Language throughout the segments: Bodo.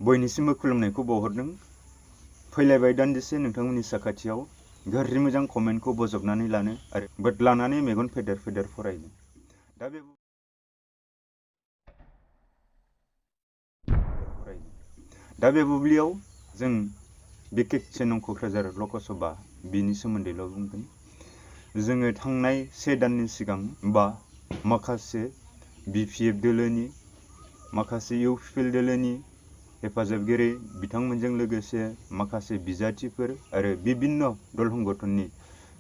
बयनिसिमबो खुलुमनायखौ बावहरदों। फैलायबाय दान्दिसे नोंथांमोननि साखाथियाव गाज्रि मोजां कमेन्टखौ बजबनानै लानो आरो बोदलानानै मेगन फेदेर फेदेर फरायनो। दा बे बुब्लियाव जों बिखेकसे नं क'क्राझार लकसभा बिनि सोमोन्दैल' बुंगोन। जोङो थांनाय 1 दाननि सिगां बा माखासे BPF दोलोनि माखासे UPPIL दोलोनि हेफाजाबगिरि बिथांमोनजों लोगोसे माखासे बिजाथिफोर आरो बिभिन्न दल संगठननि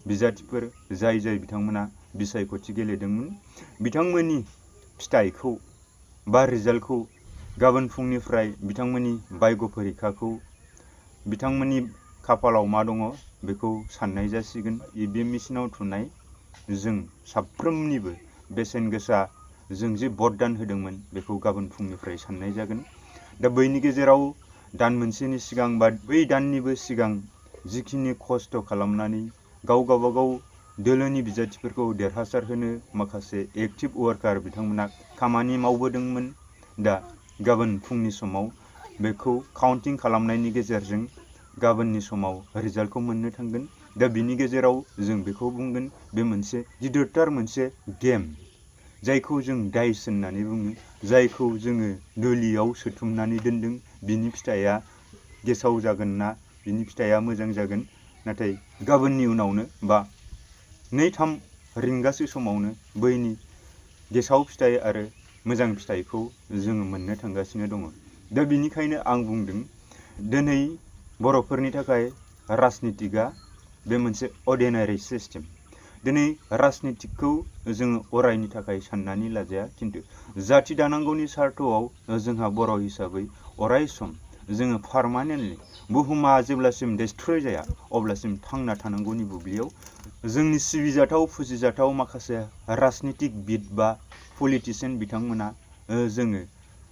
बिजाथिफोर जाय बिथांमोना बिसायख'थि गेलेदोंमोन, बिथांमोननि फिथाइखौ बा रिजाल्टखौ गाबोन फुंनिफ्राय बिथांमोननि बायग' परिखाखौ बिथांमोननि खाफालाव मा दङ बेखौ साननाय जासिगोन। EVM मेसिनाव थुनाय जों साफ्रोमनिबो बेसेन गोसा जों जि भट दान होदोंमोन बेखौ गाबोन फुंनिफ्राय साननाय जागोन। दा बैनि गेजेराव दान मोनसेनि सिगां बा बै दाननिबो सिगां जिखिनि खस्थ' खालामनानै गावबागाव दोलोनि बिजाथिफोरखौ देरहासार होनो माखासे एक्टिभ वार्कार बिथांमोना खामानि मावबोदोंमोन। दा गाबोन फुंनि समाव बेखौ काउन्टिं खालामनायनि गेजेरजों गाबोननि समाव रिजाल्टखौ मोननो थांगोन। दा बिनि गेजेराव जों बेखौ बुंगोन बे मोनसे गिदिरथार मोनसे गेम, जायखौ जों डाइस होननानै बुङो, जायखौ जोङो दुलियाव सोथुमनानै दोनदों। बिनि फिथाइया गेसाव जागोन ना बिनि फिथाइया मोजां जागोन, नाथाय गाबोननि उनावनो बा 2-3 रिंगासो समावनो बैनि गेसाव फिथाइ आरो मोजां फिथाइखौ जोङो मोननो थांगासिनो दङ। दा बिनिखायनो आं बुंदों दिनै बर'फोरनि थाखाय राजनितिकआ बे मोनसे अर्डिनारि सिस्टेम। दिनै राजनितिकखौ जोङो अरायनि थाखाय साननानै लाजाया, खिन्थु जाथि दानांगौनि सार्थआव जोंहा बर' हिसाबै अराय सम जोङो पारमानेन्टलि बुहुमा जेब्लासिम डेस्ट्रय जाया अब्लासिम थांना थानांगौनि बुब्लियाव जोंनि सिबिजाथाव फुजिजाथाव माखासे राजनितिकबिद बा पलिटिसियान बिथांमोना जोङो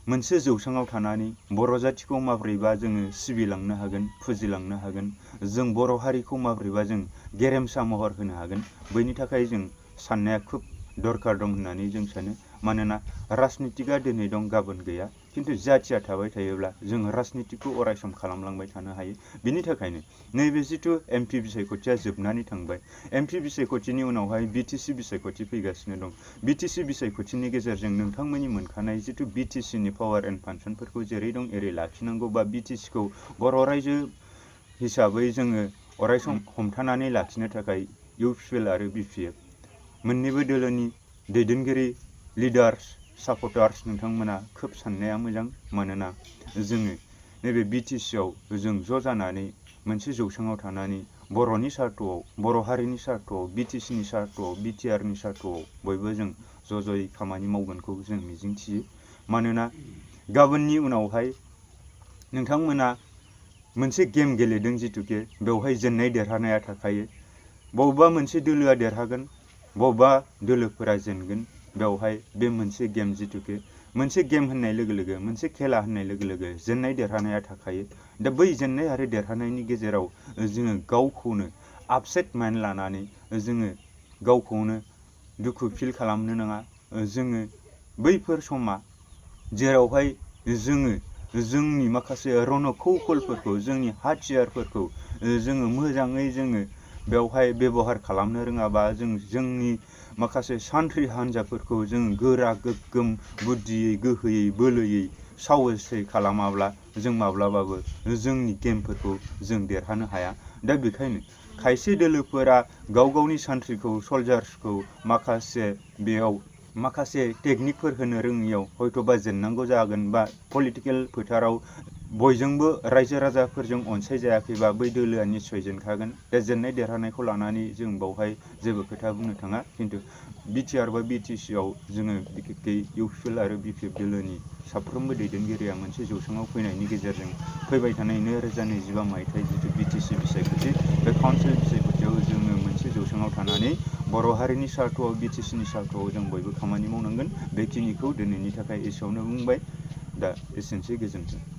मोनसे जौसाङाव थानानै बर' जाथिखौ माबोरैबा जोङो सिबिलांनो हागोन, फुजिलांनो हागोन, जों बर' हारिखौ माबोरैबा जों गेरेमसा महर होनो हागोन, बैनि थाखाय जों साननाया खोब दरखार दं होननानै जों सानो। मानोना राजनितिकआ दिनै दं गाबोन गैया, खिन्थु जाथिया थाबाय थायोब्ला जों राजनितिकखौ अरायसम खालामलांबाय थानो हायो। बिनि थाखायनो नैबे जिथु MP बिसायख'थिया जोबनानै थांबाय, MP बिसायख'थिनि उनावहाय BTC बिसायख'थि फैगासिनो दं। BTC बिसायख'थिनि गेजेरजों नोंथांमोननि मोनखानाय जिथु BTCनि पावार एन्ड फांसनफोरखौ जेरै दं एरै लाखिनांगौ, बा BTCखौ बर' रायजो हिसाबै जोङो अरायसम हमथानानै लाखिनो थाखाय UPPIL आरो BPF मोननैबो दोलोनि दैदेनगिरि लिडार्स सापर्टार्स नोंथांमोना खोब साननाया मोजां। मानोना जोङो नैबे BTCआव जों ज' जानानै मोनसे जौसाङाव थानानै बर'नि सार्थआव, बर' हारिनि सार्थआव, BTCनि सार्थआव, BTRनि सार्थआव बयबो जों ज' ज'यै खामानि मावगोनखौ जों मिजिंथियो। मानोना गाबोननि उनावहाय नोंथांमोना मोनसे गेम गेलेदों जिथुके बेवहाय जेननाय देरहानाया थाखायो। बबेबा मोनसे दोलोआ देरहागोन, बबेबा दोलोफोरा जेनगोन। बेवहाय बे मोनसे गेम जिथुके मोनसे गेम होननाय लोगो लोगो मोनसे खेला होननाय लोगो लोगो जेननाय देरहानाया थाखायो। दा बै जेननाय आरो देरहानायनि गेजेराव जोङो गावखौनो आपसेट माइन्ड लानानै जोङो गावखौनो दुखु फिल खालामनो नाङा। जोङो बैफोर समा जेरावहाय जोङो जोंनि माखासे रणकौशलफोरखौ, जोंनि हाथियारफोरखौ जोङो मोजाङै जोङो बेवहाय बेबहार खालामनो रोङाबा, जोंनि माखासे सान्थ्रि हान्जाफोरखौ जों गोरा गोग्गोम बुद्धियै, गोहोयै, बोलोयै, साहसै खालामाब्ला जों माब्लाबाबो जोंनि गेमफोरखौ जों देरहानो हाया। दा बेखायनो खायसे दोलोफोरा गाव गावनि सान्थ्रिखौ, सलजार्सखौ माखासे टेकनिकफोर होनो रोङियाव हयथ'बा जेननांगौ जागोन, बा पलिटिकेल फोथाराव बयजोंबो रायजो राजाफोरजों अनसायजायाखैबा बै दोलोआ निस्सय जेनखागोन। दा जेननाय देरहानायखौ लानानै जों बावहाय जेबो खोथा बुंनो थाङा, खिन्थु BTR बा BTCआव जोङो बिखेखकै UPPIL आरो BPF दोलोनि साफ्रोमबो दैदेनगिरिया मोनसे जौसाङाव फैनायनि गेजेरजों फैबाय थानाय 2025 मायथाइ जिथु BTC बिसायख'थि, बे काउन्सिल बिसायख'थियाव जोङो मोनसे जौसाङाव थानानै बर' हारिनि सार्थआव, BTCनि सार्थआव जों बयबो खामानि मावनांगोन। बेखिनिखौ दिनैनि थाखाय एसेयावनो बुंबाय। दा एसेनोसै, गोजोन्थों।